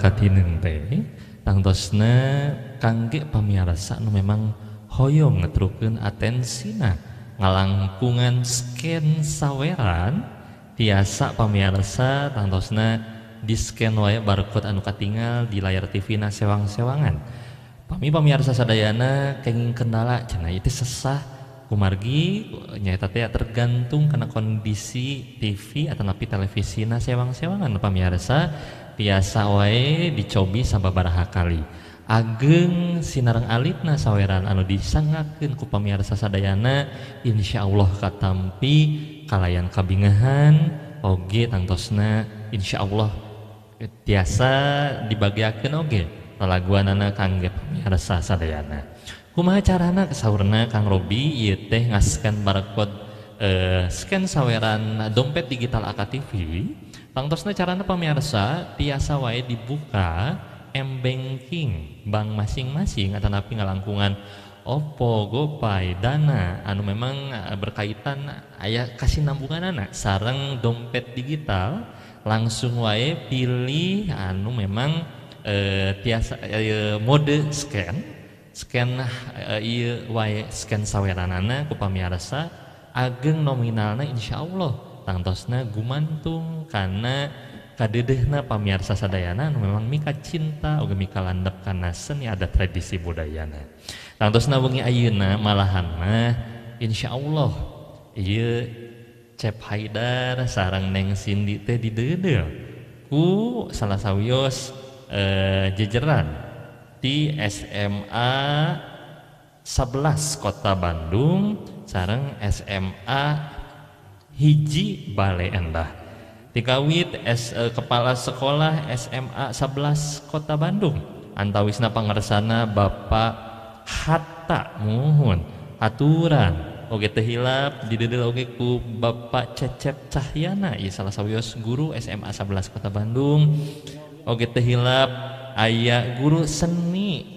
Katineng teh tangtosna kangge pamiarsa nu memang hoyong ngetrukeun atensina ngalangkungan scan saweran tiasa pamiarsa tangtosna di scan wae barcode anu katingal di layar TV na sewang-sewangan. Pami pamiarsa sadayana kenging kendala cenah ieu teh sesah kumargi nyaeta teh tergantung kana kondisi TV atanapi televisina sewang-sewangan. Pamiarsa tiasa wae dicobi sababaraha kali. Ageng sinareng alitna saweran anu disangakeun ku pamiarsa sadayana, insyaallah katampi kalayan kabingahan oge tangtosna insyaallah tiasa dibagiakeun oge lalaguanana kangge pamiarsa sadayana. Kumaha carana saurna Kang Robi ieu teh ngascan barcode, scan saweran dompet digital AKTV? Tangtosna carana pamiarsa tiasa wae dibuka m-banking bank masing-masing atanapi ngalangkungan OVO, GoPay, Dana anu memang berkaitan aya kasinambunganana sareng dompet digital, langsung wae pilih anu memang tiasa mode scan scan ieu wae scan saweranana ku pamiarsa. Ageng nominalna insyaallah tangtosna gumantung kana kadeudeuhna pamiarsa sadayana anu memang mika cinta oge mika landep kana seni adat tradisi budayana. Tangtosna wengi ayeuna malahan mah insyaallah ieu Cep Haidar sareng Neng Cindy teh dideudeuh ku salah sawios jejeran di SMA 11 Kota Bandung sareng SMA 1 Bale Endah. Tikawit Kepala Sekolah SMA 11 Kota Bandung antawisna pangersana Bapak Hatta, muhun aturan oge teu hilap dideudeuh oge ku Bapak Cecep Cahyana ieu salah sawios guru SMA 11 Kota Bandung. Oge teu hilap aya guru seni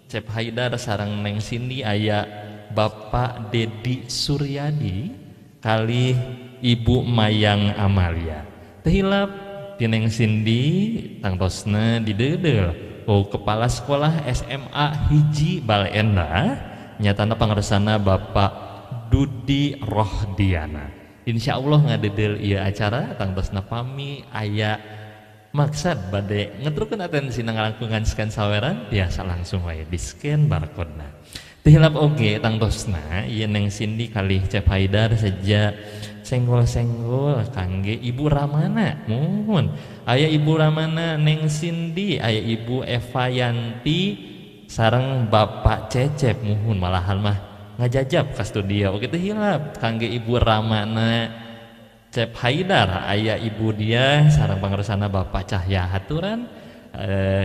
Cep Haidar sareng Neng Cindy, aya Bapak Dedi Suryadi kalih Ibu Mayang Amalia. Teu hilap ti Neng Cindy tangtosna dideudeuh ku Kepala Sekolah SMA 1 Bale Endah nyatana pangersana Bapak Dudi Rohdiana. Insyaallah ngadeudeuh ieu acara tangtosna pami aya maksad bade ngetrukeun atensi ngalangkungan scan saweran tiasa langsung wae di scan barcode-na. Teu hilap oge tangtosna ieu Neng Cindy kalih Cep Haidar seja senggol-senggol kangge Ibu Ramana, muhun aya Ibu Ramana Neng Cindy, aya Ibu Eva Yanti sareng Bapak Cecep, muhun malahan mah ngajajab ka studio. Oge teu hilap kangge Ibu Ramana Cep Haidar, aya Ibu dia sareng pangersana Bapak Cahya haturan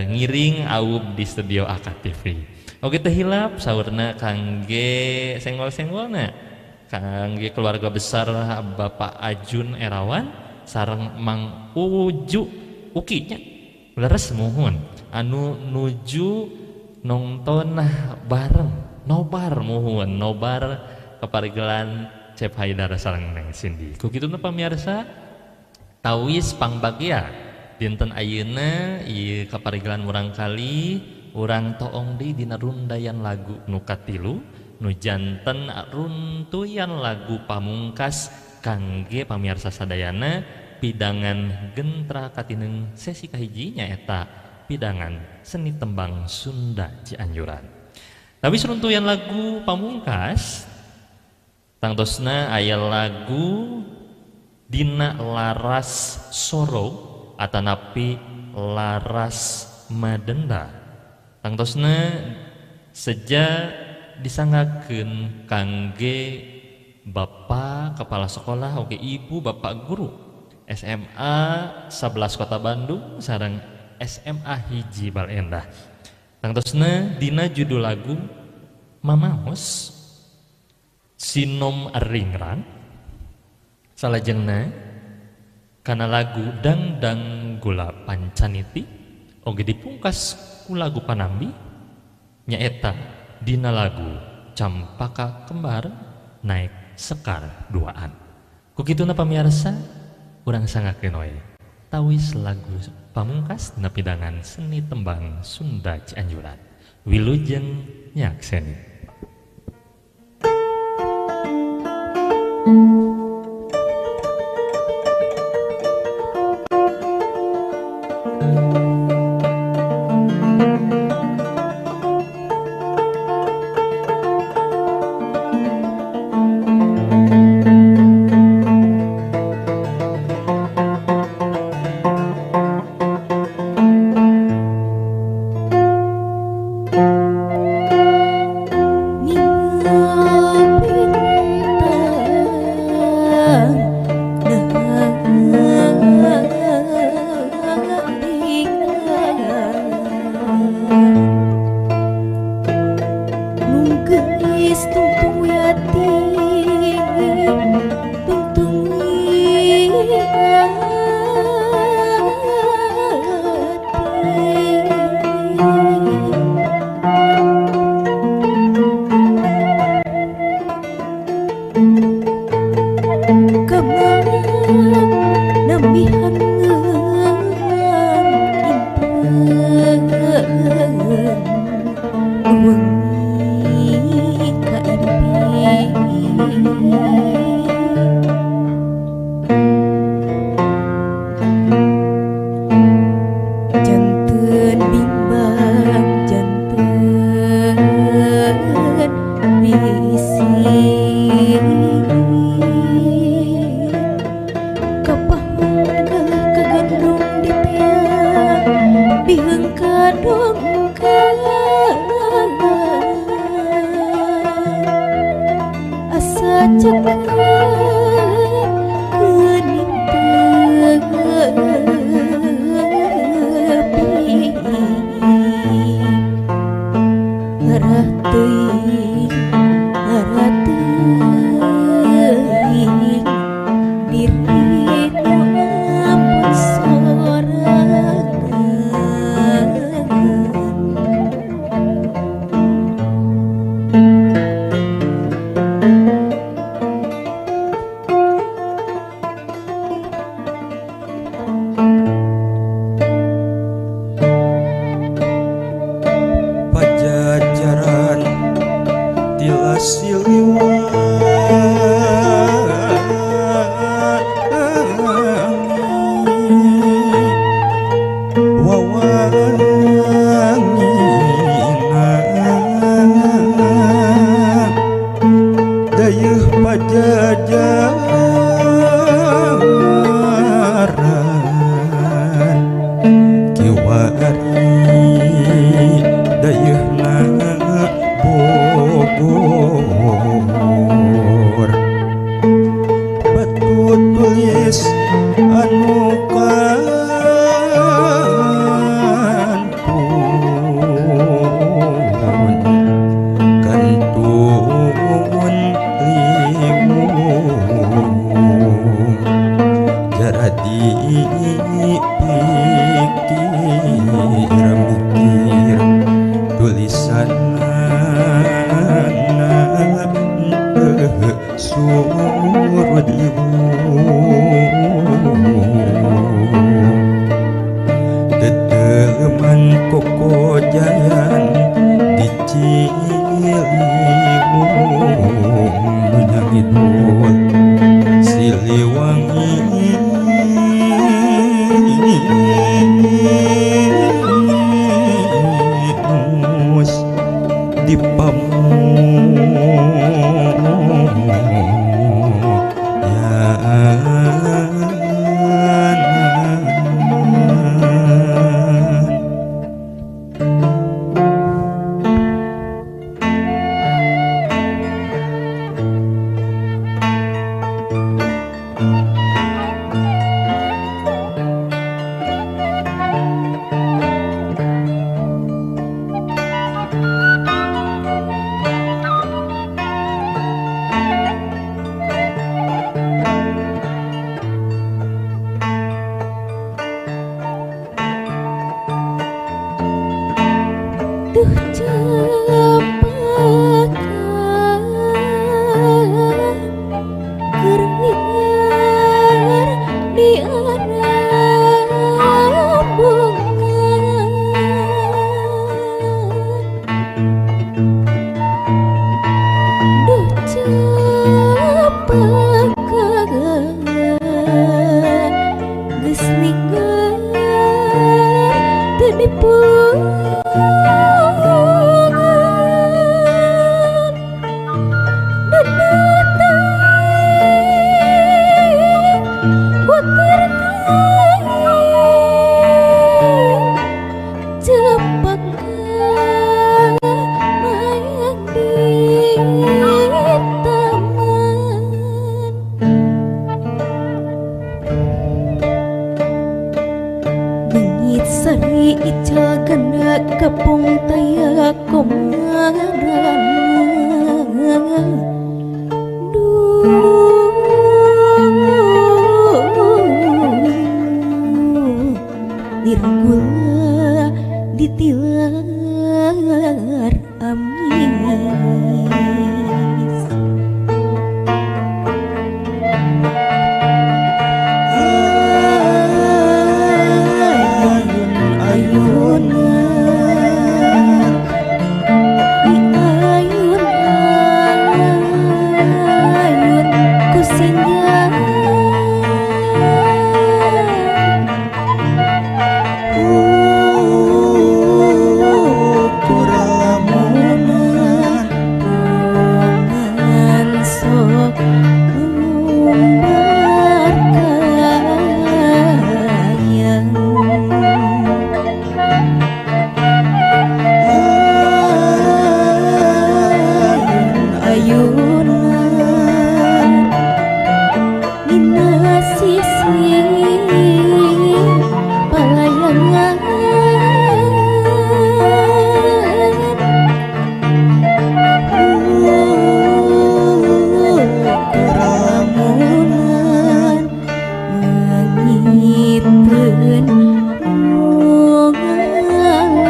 ngiring aub di studio AKTV. Oge teu hilap saurna kangge senggol-senggolna kangge keluarga besar Bapak Ajun Erawan sareng Mang Uju Uki nya leres, muhun anu nuju nonton bareng nobar, muhun nobar keparigelan Cep Haidar sareng Neng Cindy. Ku kituna pamirsa tawis pangbagia dinten ayeuna ieu kaparigelan murangkali urang toong deui dina rundayan lagu nu katilu nu janten runtuyan lagu pamungkas kangge pamirsa sadayana pidangan gentra katineng sesi kahiji nyaeta pidangan seni tembang Sunda Cianjuran. Tapi runtuyan lagu pamungkas tangtosna aya lagu dina laras soro atanapi laras madenda. Tangtosna seja disanggakeun kangge Bapak Kepala Sekolah oge Ibu Bapak Guru SMA 11 Kota Bandung sareng SMA 1 Balendah. Tangtosna dina judul lagu Mamaos Sinom Ringrang, salajengna kana lagu Dangdang Gula Pancaniti oge dipungkas ku lagu Panambi nyaeta dina lagu Campaka Kembar Naik Sekar Duaan. Ku kituna pamirsa urang sangakeun we Tawis lagu pamungkas dina pidangan seni tembang Sunda Cianjuran. Wilujeng nyakseni. teu dipulungan Dada teuing watir teuing Cepaka mayang di taman. Leungit sari ical ganda kapung taya komarana. Duh lir gula ditilar amis. Ayun-ayunan di ayun-ayun ku sinjang Ukur lamunan Pungan sok lumbar kayang. Ayun-ayunan dina sisi palayangan. Ukur lamunan Mangiteun nu ngalangan.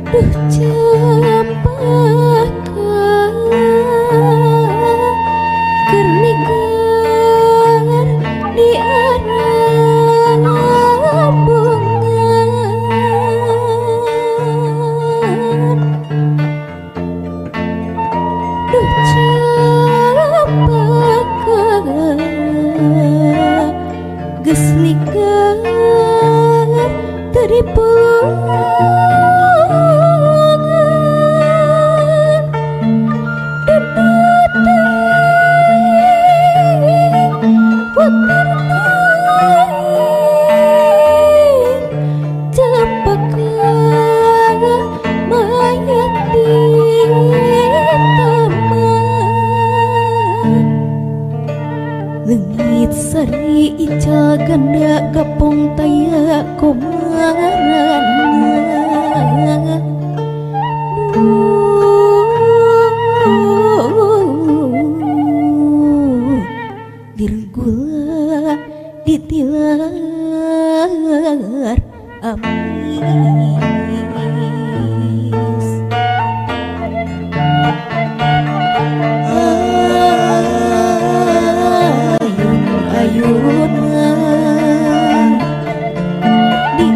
Duh cempaka keur ligar di arambungan. Duh cempaka geus ligar teu dipulungan. Dada teuing watir teuing Cepaka mayat di taman. Leungit sari ical ganda gapong taya komarana. Duh lir gula ditilar amis. Ayun-ayunan di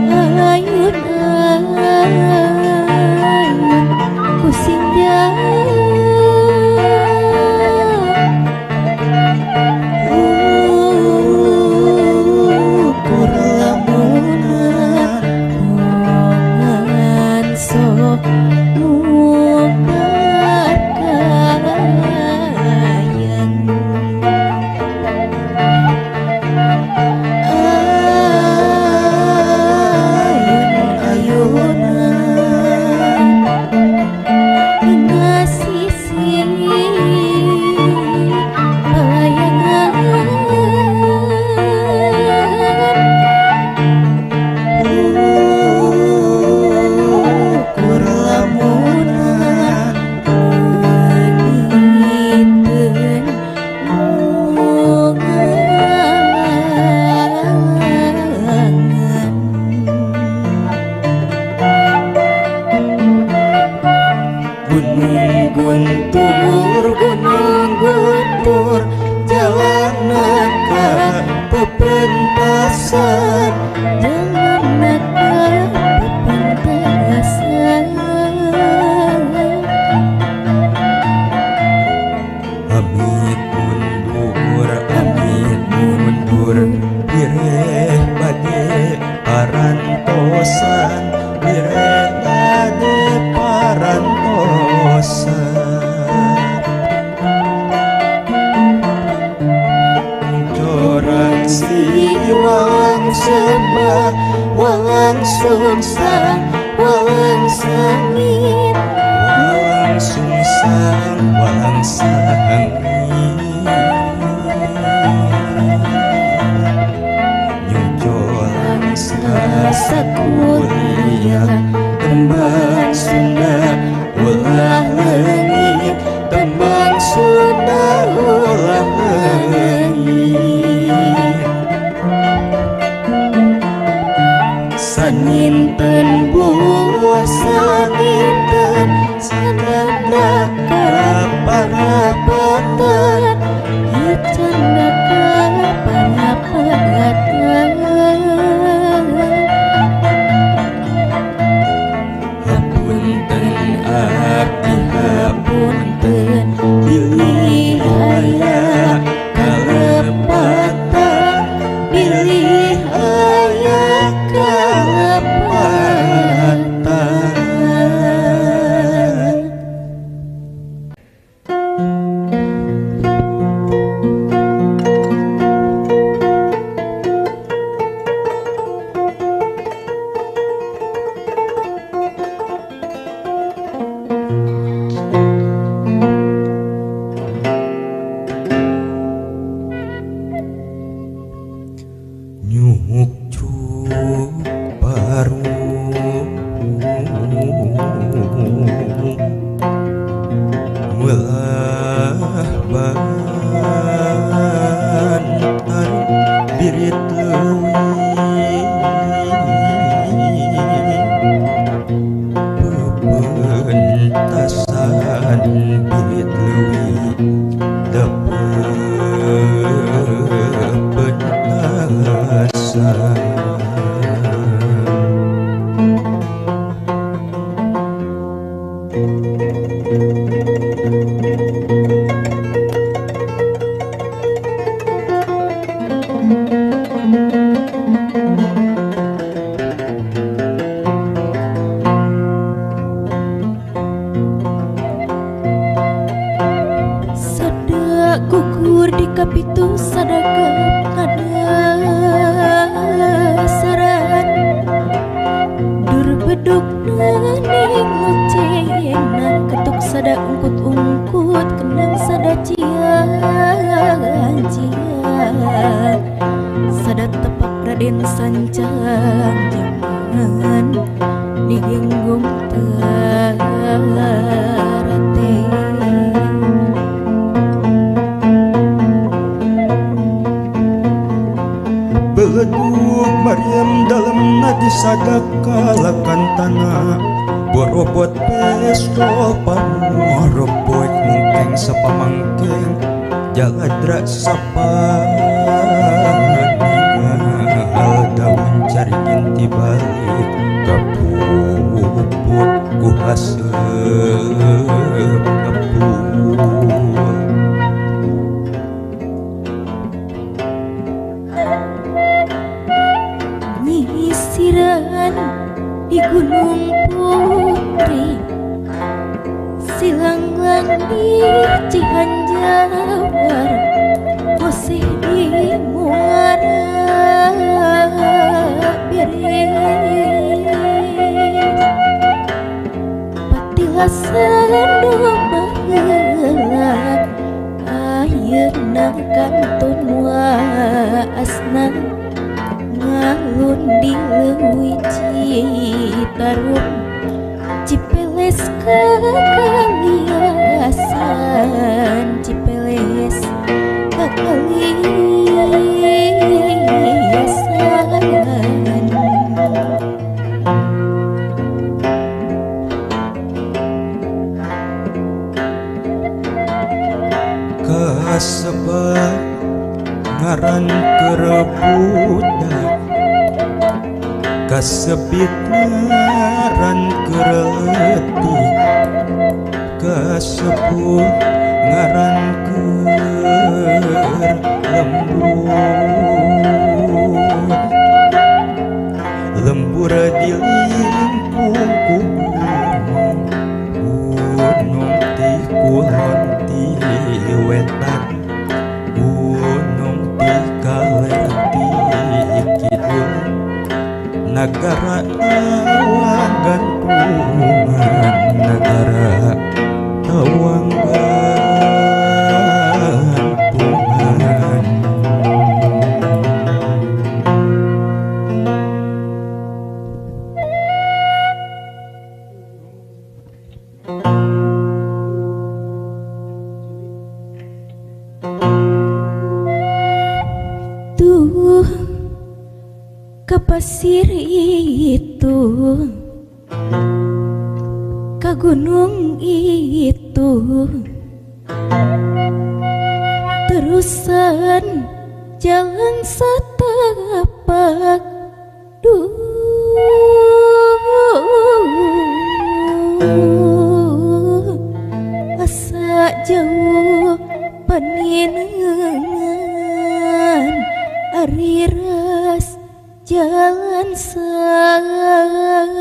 Gunung Guntur, Gunung Guntur, jalana ka pepentasan, jalana ka pepentasan. Amit mundur, amit mundur, bireh bade parantosan, bireh bade parantosan. Corang si walang sembah, walang sungsang, walang sangit, walang sungsang, walang sangit. Nyucolang sakuliah tembang Sunda ulah leungit, tembang Sunda ulah leungit. Saninten buah saninten, sananda kaparapatan, ieu canda kaparapatan. Hapunten abdi hapunten, bilih aya kalepatan, bilih aya kalepatan. Nyuk cuk baru melah bantar birit leuwih pepentasan birit leuwih pepentasan. Sada gugur di kapitu sadagep kadasaran, dur beduk ning lucena ketuk sada ungkut-ungkut kenang sada ciang ciang, sada tepak Raden Sancang jangan digenggong tarate. Beleduk Maryam dalam nadi sadakalakan tanah, borobot pestol pamoroboy mungkeng sapamangkeng jaladra sapa ningal daun cari ginti balik kapuput ku haseup kepul. Nyisiran di Gunung Putri, silanglang di Cihanjawar, masih di Muara Biring. Patilasan baheula, ayeuna kantun waasna ngalun di leuwi Citarum, Cipeles kakaliasan, Cipeles kakaliasan. Kasebat ngaran keur budak, kasebit ngaran keur leutik, kasepuh ngaran keur lembur. Lembur di lingkung ku gunung, gunung ti kulon ti wetan, gunung ti kaler ti kidul, nagara tawang gantungan, nagara tawang gantungan. Tuh ke pasir itu, ke gunung itu, terusan jalan setapak. Duh, asa jauh paninengan, ari ras jalan setapak.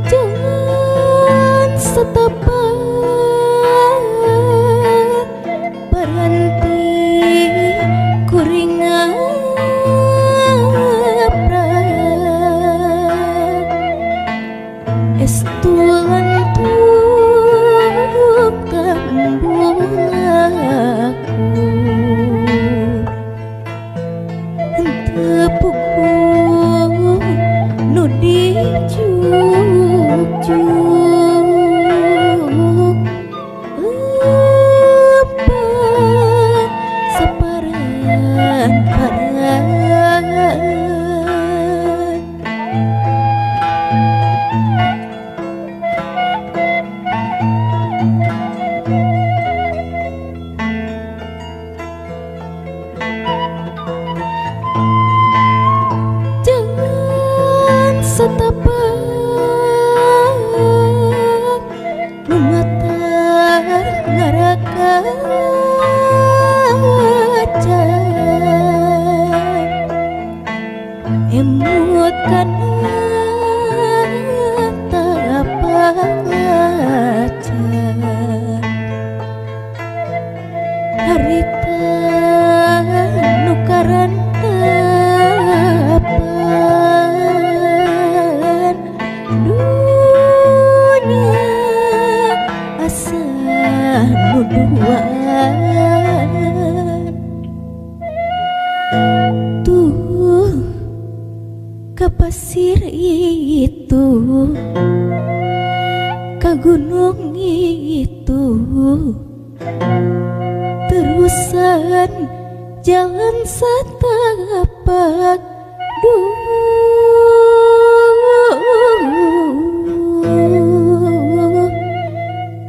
Jalan setapak berhenti kuring ngaprak, estulan tuk tembung aku, henteu puguh nu dijuk-juk. Lempar saparan-paran, jalan setapak nu matak ngarakaca, emut kana tapak kaca, harita nu karantapan, dunya asa nu duaan. Tuh ke pasir itu, ke gunung itu, terusan jalan setapak. Duh,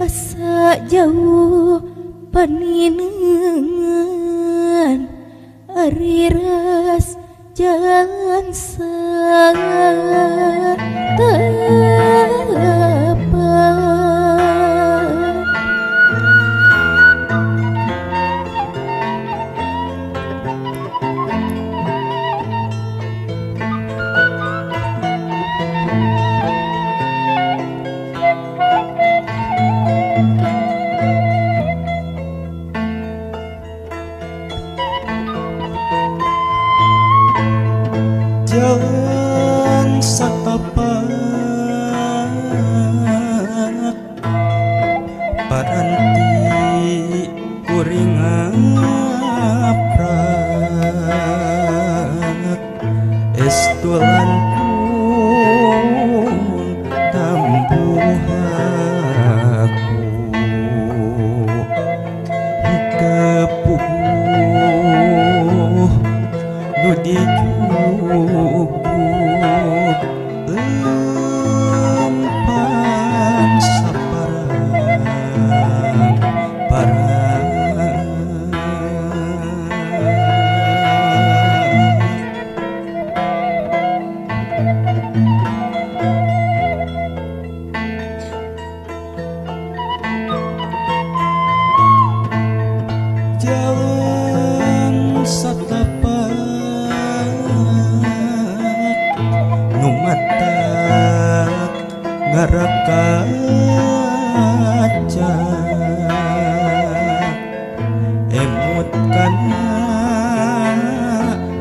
asa jauh paninengan, ari ras jalan setapak. Jalan setapak paranti kuring Maprak estu langkung tambuhaku tepuh nu dijupuk lempang saparang parang. Jalan satapak nu matak ngarakaca emut kana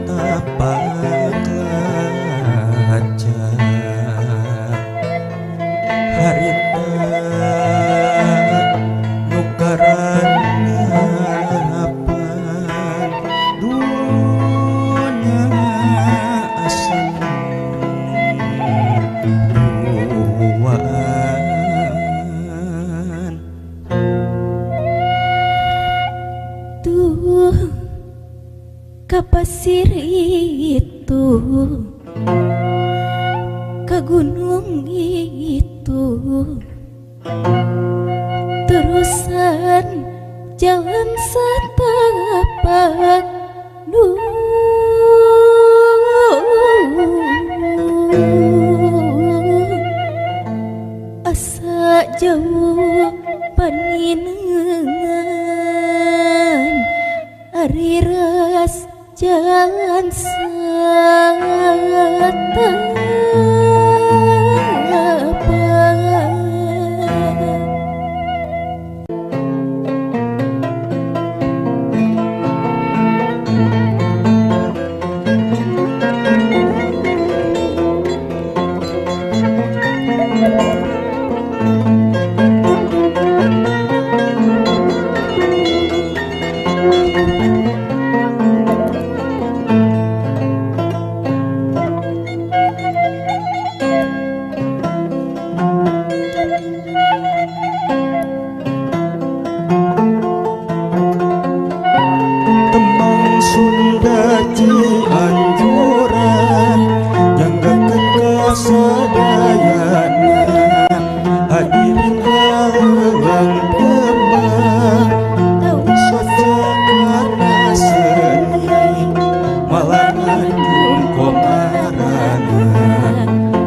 tapak lacak harita nu karanapan dunya asal duaan. Tuh ke pasir itu, ke gunung itu, terusan jalan setapak duh asa jauh paninengan ari ras jalan setapak. Tembang Sunda Cianjuran nyanggakeun kasadayana hadirin haleuang tembang saca kana seni malah ngandung komarana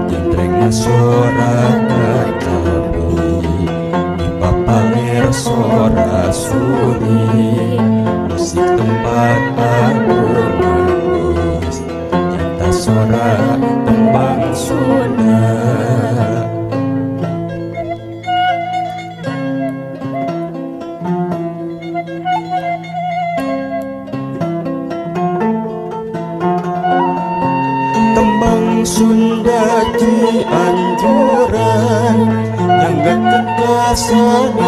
jentrengna sora kacapi dipapalir sora suri musik tempat aku manis nyata sora tembang Sunda. Tembang Sunda Cianjuran nyanggakeun kasadayana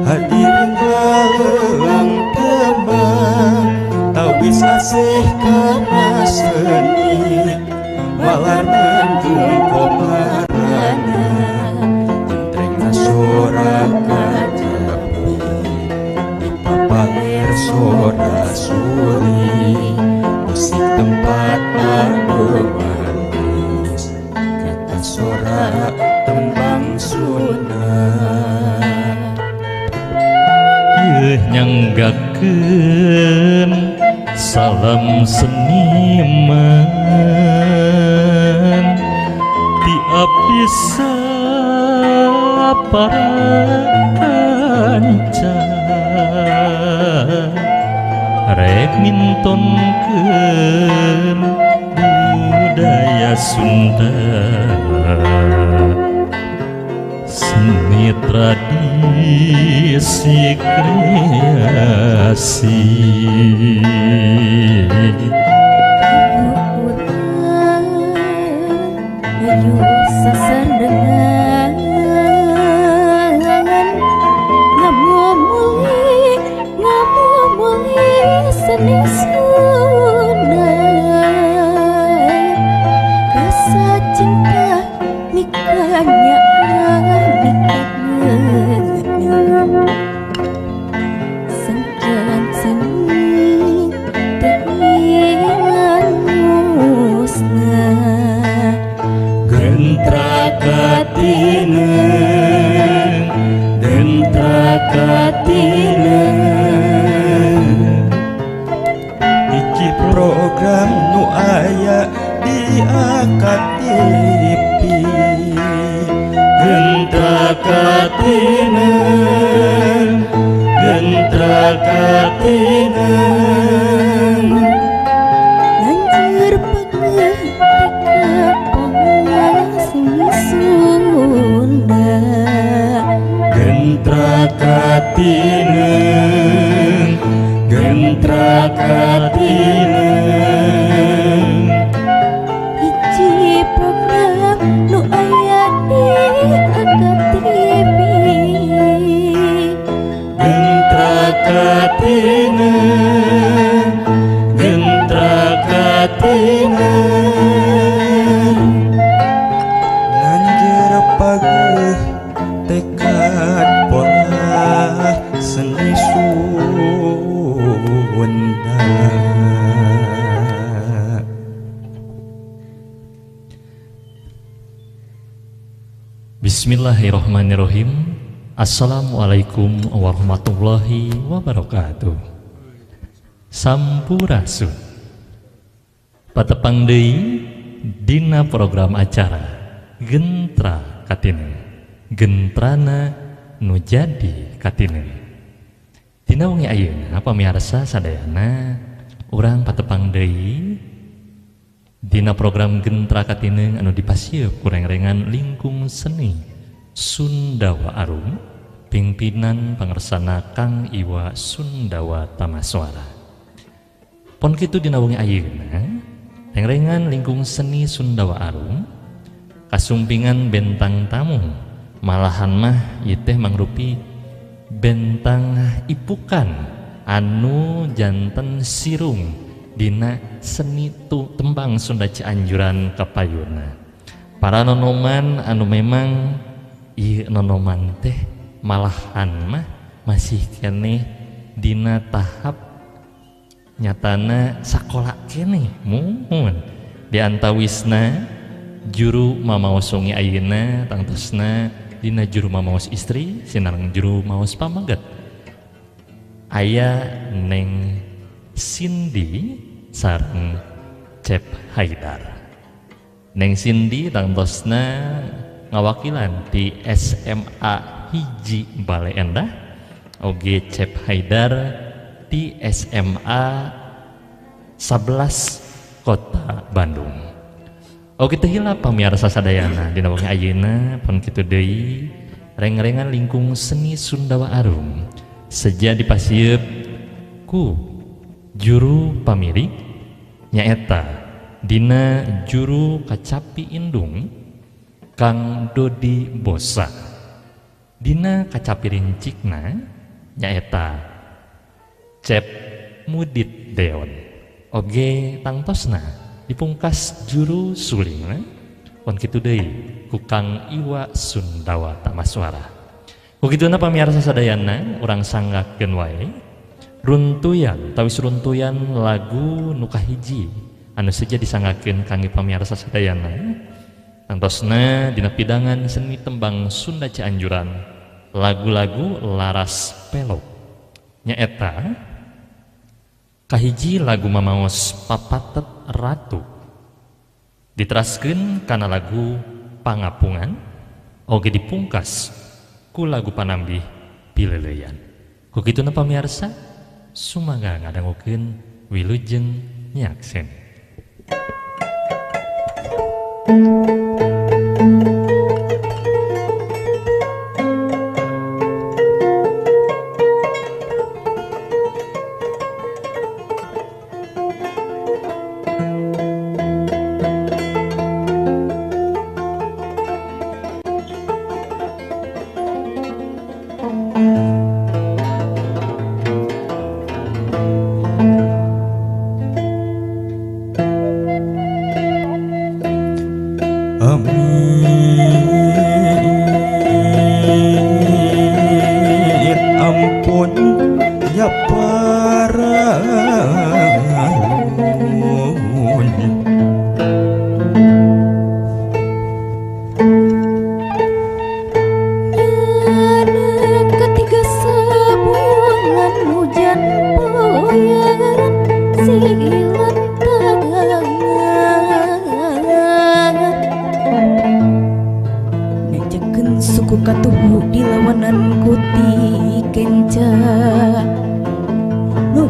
hadirin haleuang tembang tawis asih kana seni malar mendung komarana jentrengna sora kacapi dipapalir sora suri musik tempat aku manis kata sora tembang Sunda. Nyanggakeun salam seniman ti abdi sapara kanca rek mintonkeun budaya Sunda seni tradisi kreasi. Nuju sasarengan ngamumule ngamumule. Katinen hiji program nu aya di AKTV Gentra Katinen Gentra Katinen Lanjur pegeuh tekad pola seni Sunda Gentra Katinen Gentra Katinen Hiji program nu aya di AKTV Gentra Katinen Gentra Katinen Lanjeur paguh tekad pola seni Sunda. Bismillahirrahmanirrahim. Assalamualaikum warahmatullahi wabarakatuh. Sampurasun. Patepang deui dina program acara Gentra Katinen. Gentrana nu jadi katinen. Dina wengi ayeuna pamiarsa sadayana urang patepang deui dina program Gentra Katinen anu dipasieup ku rengrengan lingkung seni Sundawa Arum pimpinan pangersana Kang Iwa Sundawa Tamaswara. Pon kitu dina wengi ayeuna rengrengan lingkung seni Sundawa Arum kasumpingan bentang tamu malahan mah ieu teh mangrupi bentang ipukan anu janten sirung dina seni tu tembang Sunda Cianjuran kapayuna. Para nonoman anu memang ieu nonoman teh malahan mah masih keneh dina tahap nyatana sakola keneh muhun di antawisna juru mamaos wengi ayeuna tangtosna dina juru mamaos istri sinareng juru maos pamaget aya Neng Cindy sareng Cep Haidar. Neng Cindy tangtosna ngawakilan di SMA hiji Bale Endah, oge Cep Haidar di SMA 11 Kota Bandung. Oke teu hilap pamiarsa sadayana dina wengi ayeuna pon kitu deui reng-rengan lingkung seni Sundawa Arum seja dipasieup ku juru pamirik nyaeta dina juru kacapi indung Kang Dodi Bosa. Dina kacapi rincikna nyaeta Cep Mudit Deon. Oge tangtosna dipungkas juru sulingna pon kitu deui ku Kang Iwa Sundawa Tamaswara. Ku kituna pamiarsa sadayana urang sanggakeun wae runtuyan tawis runtuyan lagu nu kahiji anu seja disanggakeun kangge pamiarsa sadayana tangtosna dina pidangan seni tembang Sunda Cianjuran lagu-lagu laras pelog nyaeta kahiji lagu mamaos Papatet Ratu diteraskeun kana lagu Pangapungan oge dipungkas ku lagu Panambih Pileleyan. Ku kituna pamiarsa sumangga ngadangukeun wilujeng nyaksen. kenca nu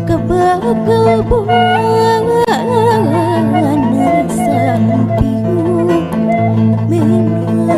kabagel buana sampiu menak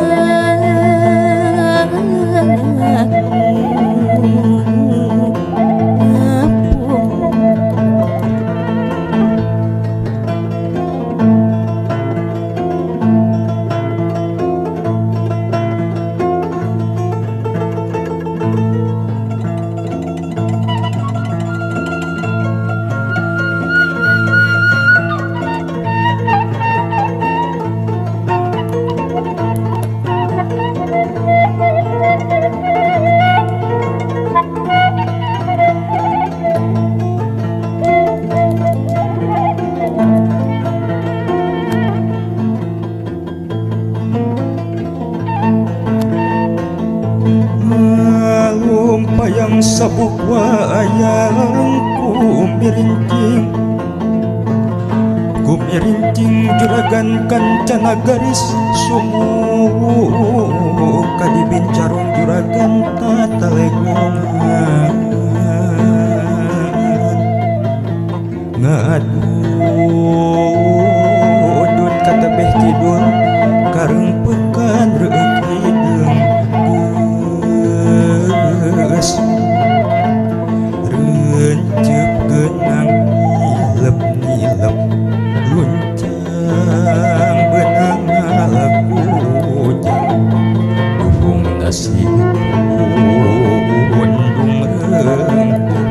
Yang sabuk wayang kumirincing juragan kancana garis sumuka dibincarung juragan tatalegongan ngadudut katebeh kidul karengpekan reueuk hideung geus rencep genang nilep-nilep luncang benang ngalakujang duhung nasib undung rengkuh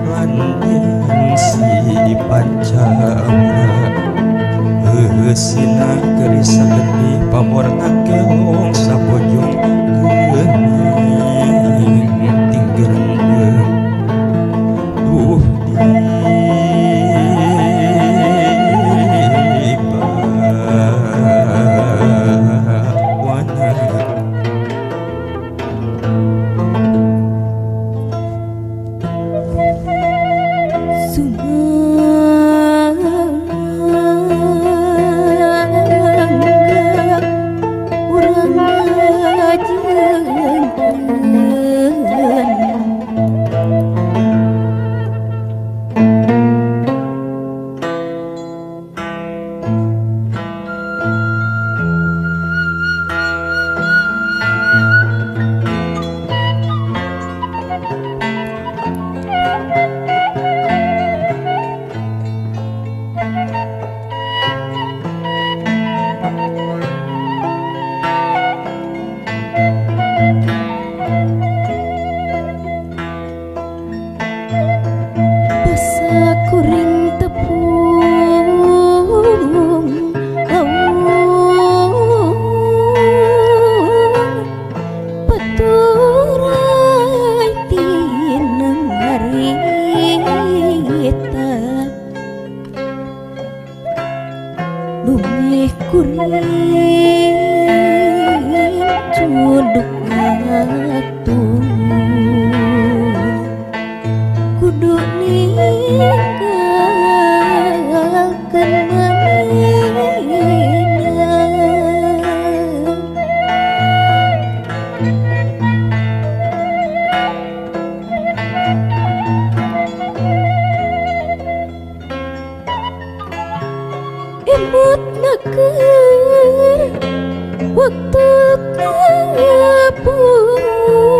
landing si pancamura heusina keris sageti pamorna keong sabojong geuning tinggerendeng duh di bawana. Sumangga urang ngajeungkeun kuring tepung laung peturai tina harita lumeh kuring cunduk atuh kudu ninggalkeun manehna. Emut naker waktu ngapung.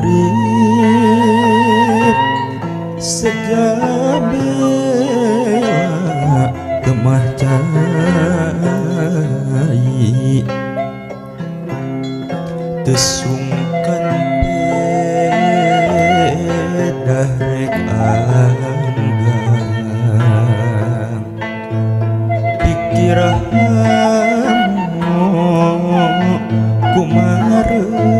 prajurit sejabela kemah cai tesungkan pedah rek anggang pikiramu kumaremi.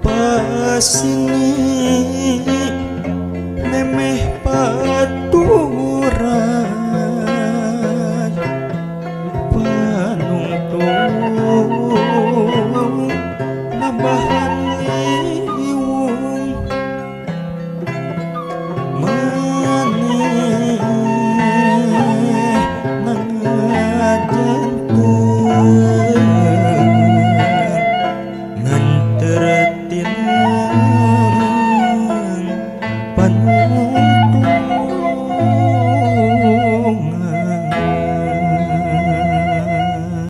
Pasini memeh